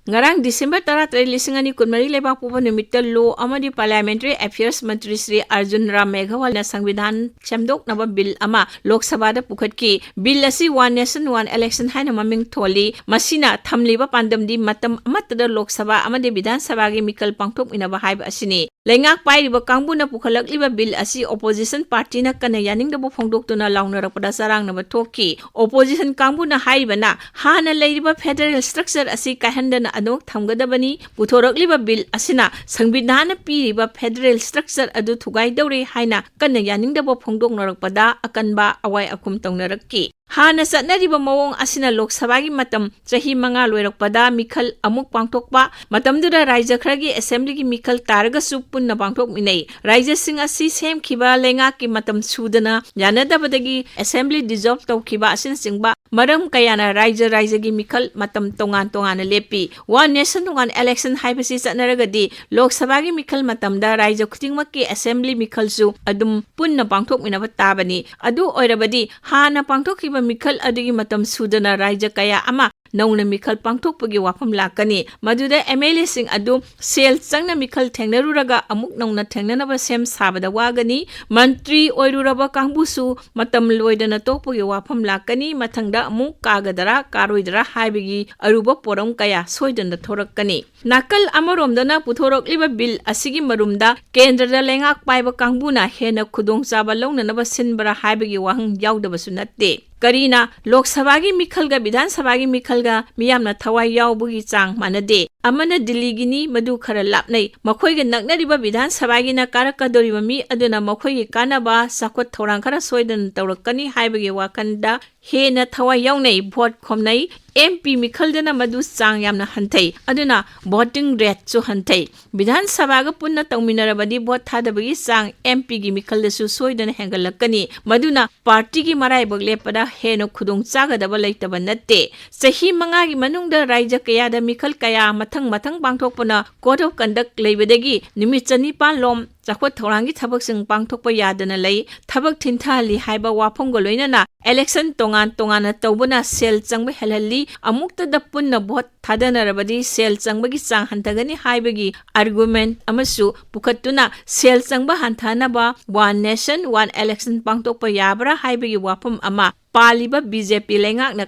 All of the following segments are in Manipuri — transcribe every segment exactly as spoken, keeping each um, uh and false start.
ꯉꯔꯥꯡ December ꯇꯔꯥꯇꯔꯦꯠ, ꯂꯤꯁꯤꯡ ꯑꯅꯤ ꯀꯨꯟꯃꯔꯤ ꯂꯩꯕꯥꯛ ꯄꯣꯛꯄ ꯅꯨꯃꯤꯠꯇ Law ꯑꯃꯗꯤ Parliamentary Affairs ꯃꯟꯇ꯭ꯔꯤ ꯁ꯭ꯔꯤ ꯑꯔꯖꯨꯟ ꯔꯥꯝ ꯃꯦꯘꯋꯥꯜꯅ ꯁꯪꯕꯤꯙꯥꯟ ꯁꯦꯝꯗꯣꯛꯅꯕ ꯕꯤꯜ ꯑꯃ ꯂꯣꯛ ꯁꯚꯥꯗ ꯄꯨꯈꯠꯈꯤ꯫ ꯕꯤꯜ ꯑꯁꯤ One Nation One Election ꯍꯥꯏꯅ ꯃꯃꯤꯡ ꯊꯣꯜꯂꯤ꯫ ꯃꯁꯤꯅ ꯊꯝꯂꯤꯕ ꯄꯥꯟꯗꯝꯗꯤ ꯃꯇꯝ ꯑꯃꯠꯇꯗ ꯂꯣꯛ ꯁꯚꯥ ꯑꯃꯗꯤ ꯕꯤꯙꯥꯟ ꯁꯚꯥꯒꯤ ꯃꯤꯈꯜ ꯄꯥꯡꯊꯣꯛꯃꯤꯟꯅꯕ ꯍꯥꯏꯕ ꯑꯁꯤꯅꯤ꯫ ꯂꯩꯉꯥꯛ ꯄꯥꯏꯔꯤꯕ ꯀꯥꯡꯕꯨꯅ ꯄꯨꯈꯠꯂꯛꯂꯤꯕ ꯕꯤꯜ ꯑꯁꯤ opposition partyꯅ ꯀꯟꯅ ꯌꯥꯅꯤꯡꯗꯕ ꯐꯣꯡꯗꯣꯛꯇꯨꯅ ꯂꯥꯎꯅꯔꯛꯄꯗ ꯆꯔꯥꯡꯅꯕ ꯊꯣꯛꯈꯤ꯫ Opposition ꯀꯥꯡꯕꯨꯅ ꯍꯥꯏꯔꯤꯕꯅ ꯍꯥꯟꯅ ꯂꯩꯔꯤꯕ federal structure ꯑꯁꯤ ꯀꯥꯏꯍꯟꯗꯅ ꯑꯗꯨꯃꯛ ꯊꯝꯒꯗꯕꯅꯤ, ꯄꯨꯊꯣꯔꯛꯂꯤꯕ ꯕꯤꯜ ꯑꯁꯤꯅ ꯁꯪꯕꯤꯙꯥꯟꯅ ꯄꯤꯔꯤꯕ federal structure ꯑꯗꯨ ꯊꯨꯒꯥꯏꯗꯧꯔꯦ ꯍꯥꯏꯅ ꯀꯟꯅ ꯌꯥꯅꯤꯡꯗꯕ ꯐꯣꯡꯗꯣꯛꯅꯔꯛꯄꯗ ꯑꯀꯟꯕ ꯑꯋꯥꯏ ꯑꯈꯨꯝ ꯇꯧꯅꯔꯛꯈꯤ꯫ ꯍꯥꯟꯅ ꯆꯠꯅꯔꯤꯕ ꯃꯑꯣꯡ ꯑꯁꯤꯅ ꯂꯣꯛ ꯁꯚꯥꯒꯤ ꯃꯇꯝ ꯆꯍꯤ ꯃꯉꯥ ꯂꯣꯏꯔꯛꯄꯗ ꯃꯤꯈꯜ ꯑꯃꯨꯛ ꯄꯥꯡꯊꯣꯛꯄ, ꯃꯇꯝꯗꯨꯗ ꯔꯥꯏꯖ꯭ꯌ ꯈꯔꯒꯤ assemblyꯒꯤ ꯃꯤꯈꯜ ꯇꯥꯔꯒꯁꯨ ꯄꯨꯟꯅ ꯄꯥꯡꯊꯣꯛꯃꯤꯟꯅꯩ꯫ ꯔꯥꯏꯖ꯭ꯌꯁꯤꯡ ꯑꯁꯤ ꯁꯦꯝꯈꯤꯕ ꯂꯩꯉꯥꯛꯀꯤ ꯃꯇꯝ ꯁꯨꯗꯅ ꯌꯥꯅꯗꯕꯗꯒꯤ assembly dissolve ꯇꯧꯈꯤꯕ ꯑꯁꯤꯅꯆꯤꯡꯕ ꯃꯔꯝ ꯀꯌꯥꯅ ꯔꯥꯏꯖ꯭ꯌ ꯔꯥꯏꯖ꯭ꯌꯒꯤ ꯃꯤꯈꯜ ꯃꯇꯝ ꯇꯣꯉꯥꯟ ꯇꯣꯉꯥꯟꯅ ꯂꯦꯞꯄꯤ꯫ One Nation One Election ꯍꯥꯏꯕꯁꯤ ꯆꯠꯅꯔꯒꯗꯤ ꯂꯣꯛ ꯁꯚꯥꯒꯤ ꯃꯤꯈꯜ ꯃꯇꯝꯗ ꯔꯥꯏꯖ꯭ꯌ ꯈꯨꯗꯤꯡꯃꯛꯀꯤ assembly ꯃꯤꯈꯜꯁꯨ ꯑꯗꯨꯝ ꯄꯨꯟꯅ ꯄꯥꯡꯊꯣꯛꯃꯤꯟꯅꯕ ꯇꯥꯕꯅꯤ꯫ ꯑꯗꯨ ꯑꯣꯏꯔꯕꯗꯤ ꯍꯥꯟꯅ ꯄꯥꯡꯊꯣꯛꯈꯤꯕ ꯃꯤꯈꯜ ꯑꯗꯨꯒꯤ ꯃꯇꯝ ꯁꯨꯗꯅ ꯔꯥꯏꯖ꯭ꯌ ꯀꯌꯥ ꯑꯃ ꯅꯧꯅ ꯃꯤꯈꯜ ꯄꯥꯡꯊꯣꯛꯄꯒꯤ ꯋꯥꯐꯝ ꯂꯥꯛꯀꯅꯤ꯫ ꯃꯗꯨꯗ MLAꯁꯤꯡ ꯑꯗꯨ ꯁꯦꯜ ꯆꯪꯅ ꯃꯤꯈꯜ ꯊꯦꯡꯅꯔꯨꯔꯒ ꯑꯃꯨꯛ ꯅꯧꯅ ꯊꯦꯡꯅꯅꯕ ꯁꯦꯝ ꯁꯥꯕꯗ ꯋꯥꯒꯅꯤ꯫ ꯃꯟꯇ꯭ꯔꯤ ꯑꯣꯏꯔꯨꯔꯕ ꯀꯥꯡꯕꯨꯁꯨ ꯃꯇꯝ ꯂꯣꯏꯗꯅ ꯇꯣꯛꯄꯒꯤ ꯋꯥꯐꯝ ꯂꯥꯛꯀꯅꯤ꯫ ꯃꯊꯪꯗ ꯑꯃꯨꯛ ꯀꯥꯒꯗꯔꯥ ꯀꯥꯔꯣꯏꯗꯔꯥ ꯍꯥꯏꯕꯒꯤ ꯑꯔꯨꯕ ꯄꯣꯔꯝ ꯀꯌꯥ ꯁꯣꯏꯗꯅ ꯊꯣꯔꯛꯀꯅꯤ꯫ ꯅꯥꯀꯜ ꯑꯃꯔꯣꯝꯗꯅ ꯄꯨꯊꯣꯔꯛꯂꯤꯕ ꯕꯤꯜ ꯑꯁꯤꯒꯤ ꯃꯔꯨꯝꯗ ꯀꯦꯟꯗ꯭ꯔꯗ ꯂꯩꯉꯥꯛ ꯄꯥꯏꯕ ꯀꯥꯡꯕꯨꯅ ꯍꯦꯟꯅ ꯈꯨꯗꯣꯡꯆꯥꯕ ꯂꯧꯅꯅꯕ ꯁꯤꯟꯕ꯭ꯔꯥ ꯍꯥꯏꯕꯒꯤ ꯋꯥꯍꯪ ꯌꯥꯎꯗꯕꯁꯨ ꯅꯠꯇꯦ꯫ ꯀꯔꯤꯅ ꯂꯣꯛ ꯁꯚꯥꯒꯤ ꯃꯤꯈꯜꯒ ꯕꯤꯙꯥꯟ ꯁꯚꯥꯒꯤ ꯃꯤꯈꯜꯒ ꯃꯤꯌꯥꯝꯅ ꯊꯋꯥꯏ ꯌꯥꯎꯕꯒꯤ ꯆꯥꯡ ꯃꯥꯟꯅꯗꯦ? ꯑꯃꯅ ꯗꯤꯜꯂꯤꯒꯤꯅꯤ, ꯃꯗꯨ ꯈꯔ ꯂꯥꯞꯅꯩ꯫ ꯃꯈꯣꯏꯒ ꯅꯛꯅꯔꯤꯕ ꯕꯤꯙꯥꯟ ꯁꯚꯥꯒꯤꯅ ꯀꯥꯔꯛꯀꯗꯧꯔꯤꯕ ꯃꯤ ꯑꯗꯨꯅ ꯃꯈꯣꯏꯒꯤ ꯀꯥꯟꯅꯕ ꯆꯥꯎꯈꯠ ꯊꯧꯔꯥꯡ ꯈꯔ ꯁꯣꯏꯗꯅ ꯇꯧꯔꯛꯀꯅꯤ ꯍꯥꯏꯕꯒꯤ ꯋꯥꯈꯜꯗ ꯍꯦꯟꯅ ꯊꯋꯥꯏ ꯌꯥꯎꯅꯩ, ꯚꯣꯠ ꯈꯣꯝꯅꯩ꯫ MP ꯃꯤꯈꯜꯗꯅ ꯃꯗꯨ ꯆꯥꯡ ꯌꯥꯝꯅ ꯍꯟꯊꯩ꯫ ꯑꯗꯨꯅ voting rateꯁꯨ ꯍꯟꯊꯩ꯫ ꯕꯤꯙꯥꯟ ꯁꯚꯥꯒ ꯄꯨꯟꯅ ꯇꯧꯃꯤꯟꯅꯔꯕꯗꯤ ꯚꯣꯠ ꯊꯥꯗꯕꯒꯤ ꯆꯥꯡ MPꯒꯤ ꯃꯤꯈꯜꯗꯁꯨ ꯁꯣꯏꯗꯅ ꯍꯦꯟꯒꯠꯂꯛꯀꯅꯤ꯫ ꯃꯗꯨꯅ partyꯒꯤ ꯃꯔꯥꯏꯕꯛ ꯂꯦꯞꯄꯗ ꯍꯦꯟꯅ ꯈꯨꯗꯣꯡ ꯆꯥꯒꯗꯕ ꯂꯩꯇꯕ ꯅꯠꯇꯦ꯫ ꯆꯍꯤ ꯃꯉꯥꯒꯤ ꯃꯅꯨꯡꯗ ꯔꯥꯏꯖ꯭ꯌ ꯀꯌꯥꯗ ꯃꯤꯈꯜ ꯀꯌꯥ ꯑꯃ ꯃꯊꯪ ꯃꯊꯪ ꯄꯥꯡꯊꯣꯛꯄꯅ Code of Conduct ꯂꯩꯕꯗꯒꯤ ꯅꯨꯃꯤꯠ ꯆꯅꯤꯄꯥꯟ ꯂꯣꯝ ꯆꯥꯎꯈꯠ ꯊꯧꯔꯥꯡꯒꯤ ꯊꯕꯛꯁꯤꯡ ꯄꯥꯡꯊꯣꯛꯄ ꯌꯥꯗꯅ ꯂꯩ, ꯊꯕꯛ ꯊꯤꯟꯊꯍꯜꯂꯤ ꯍꯥꯏꯕ ꯋꯥꯐꯝꯒ ꯂꯣꯏꯅꯅ election ꯇꯣꯉꯥꯟ ꯇꯣꯉꯥꯟꯅ ꯇꯧꯕꯅ ꯁꯦꯜ ꯆꯪꯕ ꯍꯦꯜꯍꯜꯂꯤ, ꯑꯃꯨꯛꯇꯗ ꯄꯨꯟꯅ vote ꯊꯥꯗꯅꯔꯕꯗꯤ ꯁꯦꯜ ꯆꯪꯕꯒꯤ ꯆꯥꯡ ꯍꯟꯊꯒꯅꯤ ꯍꯥꯏꯕꯒꯤ argument ꯑꯃꯁꯨ ꯄꯨꯈꯠꯇꯨꯅ ꯁꯦꯜ ꯆꯪꯕ ꯍꯟꯊꯍꯟꯅꯕ One Nation One Election ꯄꯥꯡꯊꯣꯛꯄ ꯌꯥꯕ꯭ꯔꯥ ꯍꯥꯏꯕꯒꯤ ꯋꯥꯐꯝ ꯑꯃ ꯄꯥꯜꯂꯤꯕ BJP ꯂꯩꯉꯥꯛꯅ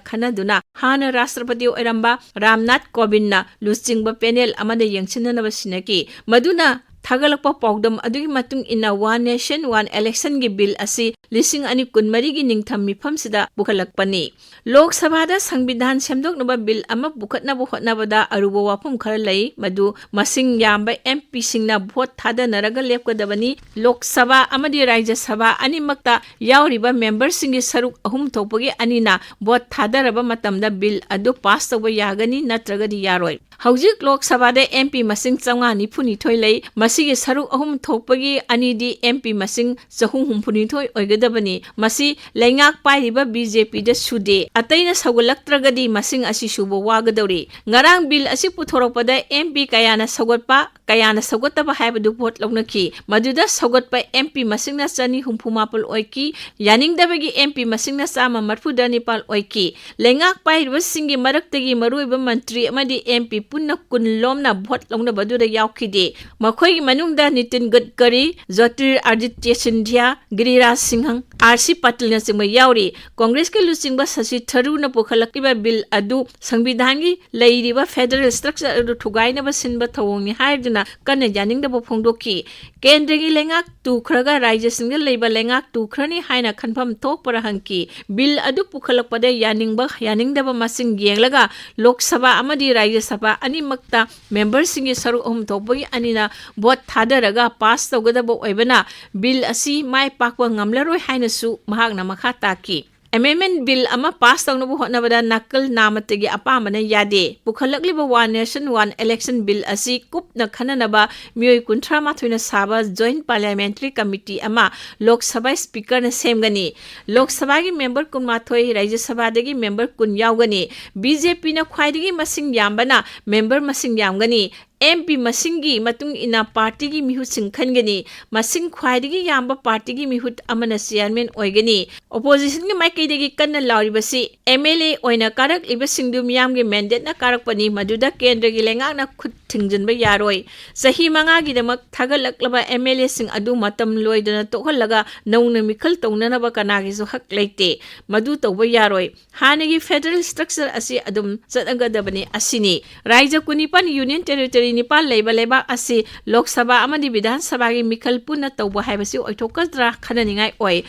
ꯈꯟꯅꯗꯨꯅ ꯍꯥꯟꯅ ꯔꯥꯁꯇ꯭ꯔꯄꯇꯤ ꯑꯣꯏꯔꯝꯕ ꯔꯥꯝꯅꯥꯊ ꯀꯣꯕꯤꯟꯗꯅ ꯂꯨꯆꯤꯡꯕ panel ꯑꯃꯗ ꯌꯦꯡꯁꯤꯟꯅꯅꯕ ꯁꯤꯟꯅꯈꯤ꯫ ꯃꯗꯨꯅ ꯊꯥꯒꯠꯂꯛꯄ ꯄꯥꯎꯗꯝ ꯑꯗꯨꯒꯤ ꯃꯇꯨꯡ ꯏꯟꯅ One Nation One Election ꯒꯤ bill ꯑꯁꯤ ꯂꯤꯁꯤꯡ ꯑꯅꯤ ꯀꯨꯟꯃꯔꯤꯒꯤ ꯅꯤꯡꯊꯝ ꯃꯤꯐꯝꯁꯤꯗ ꯄꯨꯈꯠꯂꯛꯄꯅꯤ꯫ ꯂꯣꯛ ꯁꯚꯥꯗ ꯁꯪꯕꯤꯙꯥꯟ ꯁꯦꯝꯗꯣꯛꯅꯕ bill ꯑꯃ ꯄꯨꯈꯠꯅꯕ ꯍꯣꯠꯅꯕꯗ ꯑꯔꯨꯕ ꯋꯥꯐꯝ ꯈꯔ ꯂꯩ, ꯃꯗꯨ ꯃꯁꯤꯡ ꯌꯥꯝꯕ MPꯁꯤꯡꯅ vote ꯊꯥꯗꯅꯔꯒ ꯂꯦꯞꯀꯗꯕꯅꯤ꯫ ꯂꯣꯛ ꯁꯚꯥ ꯑꯃꯗꯤ ꯔꯥꯖ꯭ꯌ ꯁꯚꯥ ꯑꯅꯤꯃꯛꯇ ꯌꯥꯎꯔꯤꯕ memberꯁꯤꯡꯒꯤ ꯁꯔꯨꯛ ꯑꯍꯨꯝ ꯊꯣꯛꯄꯒꯤ ꯑꯅꯤꯅ vote ꯊꯥꯗꯔꯕ ꯃꯇꯝꯗ bill ꯑꯗꯨ pass ꯇꯧꯕ ꯌꯥꯒꯅꯤ, ꯅꯠꯇ꯭ꯔꯒꯗꯤ ꯌꯥꯔꯣꯏ꯫ ꯍꯧꯖꯤꯛ ꯂꯣꯛ ꯁꯚꯥꯗ MP ꯃꯁꯤꯡ ꯆꯥꯝꯃꯉꯥ ꯅꯤꯐꯨꯅꯤꯊꯣꯏ ꯂꯩ꯫ ꯃꯁꯤꯒꯤ ꯁꯔꯨꯛ ꯑꯍꯨꯝ ꯊꯣꯛꯄꯒꯤ ꯑꯅꯤꯗꯤ MP ꯃꯁꯤꯡ ꯆꯍꯨꯝ ꯍꯨꯝꯐꯨꯅꯤꯊꯣꯏ ꯑꯣꯏꯒꯗꯕꯅꯤ꯫ ꯃꯁꯤ ꯂꯩꯉꯥꯛ ꯄꯥꯏꯔꯤꯕ BJPꯗ ꯁꯨꯗꯦ꯫ ꯑꯇꯩꯅ ꯁꯧꯒꯠꯂꯛꯇ꯭ꯔꯒꯗꯤ ꯃꯁꯤꯡ ꯑꯁꯤ ꯁꯨꯕ ꯋꯥꯒꯗꯧꯔꯤ꯫ ꯉꯔꯥꯡ bill ꯑꯁꯤ ꯄꯨꯊꯣꯔꯛꯄꯗ MP ꯀꯌꯥꯅ ꯁꯧꯒꯠꯄ, ꯀꯌꯥꯅ ꯁꯧꯒꯠꯇꯕ ꯍꯥꯏꯕꯗꯨ vote ꯂꯧꯅꯈꯤ꯫ ꯃꯗꯨꯗ ꯁꯧꯒꯠꯄ MP ꯃꯁꯤꯡꯅ ꯆꯅꯤ ꯍꯨꯝꯐꯨ ꯃꯥꯄꯜ ꯑꯣꯏꯈꯤ꯫ ꯌꯥꯅꯤꯡꯗꯕꯒꯤ MP ꯃꯁꯤꯡꯅ ꯆꯥꯝꯃ ꯃꯔꯤꯐꯨꯇꯔꯥꯅꯤꯄꯥꯜ ꯑꯣꯏꯈꯤ꯫ ꯂꯩꯉꯥꯛ ꯄꯥꯏꯔꯤꯕꯁꯤꯡꯒꯤ ꯃꯔꯛꯇꯒꯤ ꯃꯔꯨꯑꯣꯏꯕ ꯃꯟꯇ꯭ꯔꯤ ꯑꯃꯗꯤ MP ꯄꯨꯟꯅ ꯀꯨꯟ ꯂꯣꯝꯅ vote ꯂꯧꯅꯕꯗꯨꯗ ꯌꯥꯎꯈꯤꯗꯦ꯫ ꯃꯈꯣꯏꯒꯤ ꯃꯅꯨꯡꯗ ꯅꯤꯇꯤꯟ ꯒꯗꯀꯔꯤ, ꯖꯣꯇꯤꯔꯥꯗꯤꯇ꯭ꯌ ꯁꯤꯟꯙ꯭ꯌꯥ, ꯒꯤꯔꯤꯔꯥꯖ ꯁꯤꯡꯍ, R C ꯄꯇꯤꯜꯅꯆꯤꯡꯕ ꯌꯥꯎꯔꯤ꯫ ꯀꯣꯡꯒ꯭ꯔꯦꯁꯀꯤ ꯂꯨꯆꯤꯡꯕ ꯁꯁꯤ ꯊꯔꯨꯔꯅ ꯄꯨꯈꯠꯂꯛꯂꯤꯕ bill ꯑꯗꯨ ꯁꯪꯕꯤꯙꯥꯟꯒꯤ ꯂꯩꯔꯤꯕ federal structure ꯑꯗꯨ ꯊꯨꯒꯥꯏꯅꯕ ꯁꯤꯟꯕ ꯊꯧꯑꯣꯡꯅꯤ ꯍꯥꯏꯗꯨꯅ ꯀꯟꯅ ꯌꯥꯅꯤꯡꯗꯕ ꯐꯣꯡꯗꯣꯛꯈꯤ꯫ ꯀꯦꯟꯗ꯭ꯔꯒꯤ ꯂꯩꯉꯥꯛ ꯇꯨꯈ꯭ꯔꯒ ꯔꯥꯖ꯭ꯌꯁꯤꯡꯗ ꯂꯩꯕ ꯂꯩꯉꯥꯛ ꯇꯨꯈ꯭ꯔꯅꯤ ꯍꯥꯏꯅ ꯈꯟꯐꯝ ꯊꯣꯛꯄ꯭ꯔꯥ ꯍꯪꯈꯤ꯫ Bill ꯑꯗꯨ ꯄꯨꯈꯠꯂꯛꯄꯗ ꯌꯥꯅꯤꯡꯕ ꯌꯥꯅꯤꯡꯗꯕ ꯃꯁꯤꯡ ꯌꯦꯡꯂꯒ ꯂꯣꯛ ꯁꯚꯥ ꯑꯃꯗꯤ ꯔꯥꯖ꯭ꯌ ꯁꯚꯥ ꯑꯅꯤꯃꯛꯇ memberꯁꯤꯡꯒꯤ ꯁꯔꯨꯛ ꯑꯍꯨꯝ ꯊꯣꯛꯄꯒꯤ ꯑꯅꯤꯅ vote ꯊꯥꯗꯔꯒ pass ꯇꯧꯒꯗꯕ ꯑꯣꯏꯕꯅ bill ꯑꯁꯤ ꯃꯥꯏ ꯄꯥꯛꯄ ꯉꯝꯂꯔꯣꯏ ꯍꯥꯏꯅꯁꯨ ꯃꯍꯥꯛꯅ ꯃꯈꯥ ꯇꯥꯈꯤ꯫ ꯑꯦꯃꯦꯟꯃꯦꯟ ꯕꯤꯜ ꯑꯃ ꯄꯥꯁ ꯇꯧꯅꯕ ꯍꯣꯠꯅꯕꯗ ꯅꯥꯀꯜ ꯅꯥꯃꯠꯇꯒꯤ ꯑꯄꯥꯝꯕꯅ ꯌꯥꯗꯦ꯫ ꯄꯨꯈꯠꯂꯛꯂꯤꯕ one nation one election bill ꯑꯁꯤ ꯀꯨꯞꯅ ꯈꯟꯅꯅꯕ ꯃꯤꯑꯣꯏ ꯀꯨꯟꯊ꯭ꯔꯥ ꯃꯥꯊꯣꯏꯅ ꯁꯥꯕ ꯖꯣꯏꯟꯠ ꯄꯥꯔꯂꯤꯌꯥꯃꯦꯟꯇꯔꯤ ꯀꯃꯤꯇꯤ ꯑꯃ ꯂꯣꯛ ꯁꯚꯥ ꯁ꯭ꯄꯤꯀꯔꯅ ꯁꯦꯝꯒꯅꯤ꯫ ꯂꯣꯛ ꯁꯚꯥꯒꯤ ꯃꯦꯝꯕꯔ ꯀꯨꯟꯃꯥꯊꯣꯏ, ꯔꯥꯖ꯭ꯌ ꯁꯚꯥꯗꯒꯤ ꯃꯦꯝꯕꯔ ꯀꯨꯟ ꯌꯥꯎꯒꯅꯤ꯫ ꯕꯤ ꯖꯦ ꯄꯤꯅ ꯈ꯭ꯋꯥꯏꯗꯒꯤ ꯃꯁꯤꯡ ꯌꯥꯝꯕꯅ ꯃꯦꯝꯕꯔ ꯃꯁꯤꯡ ꯌꯥꯝꯒꯅꯤ꯫ ꯑꯦꯝ ꯄꯤ ꯃꯁꯤꯡꯒꯤ ꯃꯇꯨꯡ ꯏꯟꯅ ꯄꯥꯔꯇꯤꯒꯤ ꯃꯤꯍꯨꯠꯁꯤꯡ ꯈꯟꯒꯅꯤ꯫ ꯃꯁꯤꯡ ꯈ꯭ꯋꯥꯏꯗꯒꯤ ꯌꯥꯝꯕ ꯄꯥꯔꯇꯤꯒꯤ ꯃꯤꯍꯨꯠ ꯑꯃꯅ ꯆꯤꯌꯥꯔꯃꯦꯟ ꯑꯣꯏꯒꯅꯤ꯫ ꯑꯣꯄꯣꯖꯤꯁꯟꯒꯤ ꯃꯥꯏꯀꯩꯗꯒꯤ ꯀꯟꯅ ꯂꯥꯎꯔꯤꯕꯁꯤ ꯑꯦꯝ ꯑꯦꯜ ꯑꯦ ꯑꯣꯏꯅ ꯀꯥꯔꯛꯂꯤꯕꯁꯤꯡꯗꯨ ꯃꯤꯌꯥꯝꯒꯤ ꯃꯦꯟꯗꯦꯠꯅ ꯀꯥꯔꯛꯄꯅꯤ, ꯃꯗꯨꯗ ꯀꯦꯟꯗ꯭ꯔꯒꯤ ꯂꯩꯉꯥꯛꯅ ꯈꯨꯠ ꯊꯤꯡꯖꯤꯟꯕ ꯌꯥꯔꯣꯏ꯫ ꯆꯍꯤ ꯃꯉꯥꯒꯤꯗꯃꯛ ꯊꯥꯒꯠꯂꯛꯂꯕ ꯑꯦꯝ ꯑꯦꯜ ꯑꯦꯁꯤꯡ ꯑꯗꯨ ꯃꯇꯝ ꯂꯣꯏꯗꯅ ꯇꯣꯛꯍꯜꯂꯒ ꯅꯧꯅ ꯃꯤꯈꯜ ꯇꯧꯅꯅꯕ ꯀꯅꯥꯒꯤꯁꯨ ꯍꯛ ꯂꯩꯇꯦ꯫ ꯃꯗꯨ ꯇꯧꯕ ꯌꯥꯔꯣꯏ꯫ ꯍꯥꯟꯅꯒꯤ ꯐꯦꯗꯔꯦꯜ ꯁ꯭ꯇ꯭ꯔꯛꯆꯔ ꯑꯁꯤ ꯑꯗꯨꯝ ꯆꯠꯅꯒꯗꯕꯅꯤ꯫ ꯑꯁꯤꯅꯤ ꯔꯥꯏꯖ꯭ꯌ ꯀꯨꯟꯅꯤꯄꯥꯟ, ꯌꯨꯅꯤꯌꯟ ꯇꯦꯔꯤꯇꯣꯔꯤ ꯅꯤꯄꯥꯟ ꯂꯩꯕ ꯂꯩꯕꯥꯛ ꯑꯁꯤ ꯂꯣꯛ ꯁꯚꯥ ꯑꯃꯗꯤ ꯕꯤꯙꯥꯟ ꯁꯚꯥꯒꯤ ꯃꯤꯈꯜ ꯄꯨꯟꯅ ꯇꯧꯕ ꯍꯥꯏꯕꯁꯤ ꯑꯣꯏꯊꯣꯛꯀꯗ꯭ꯔꯥ ꯈꯟꯅꯅꯤꯡꯉꯥꯏ ꯑꯣꯏ꯫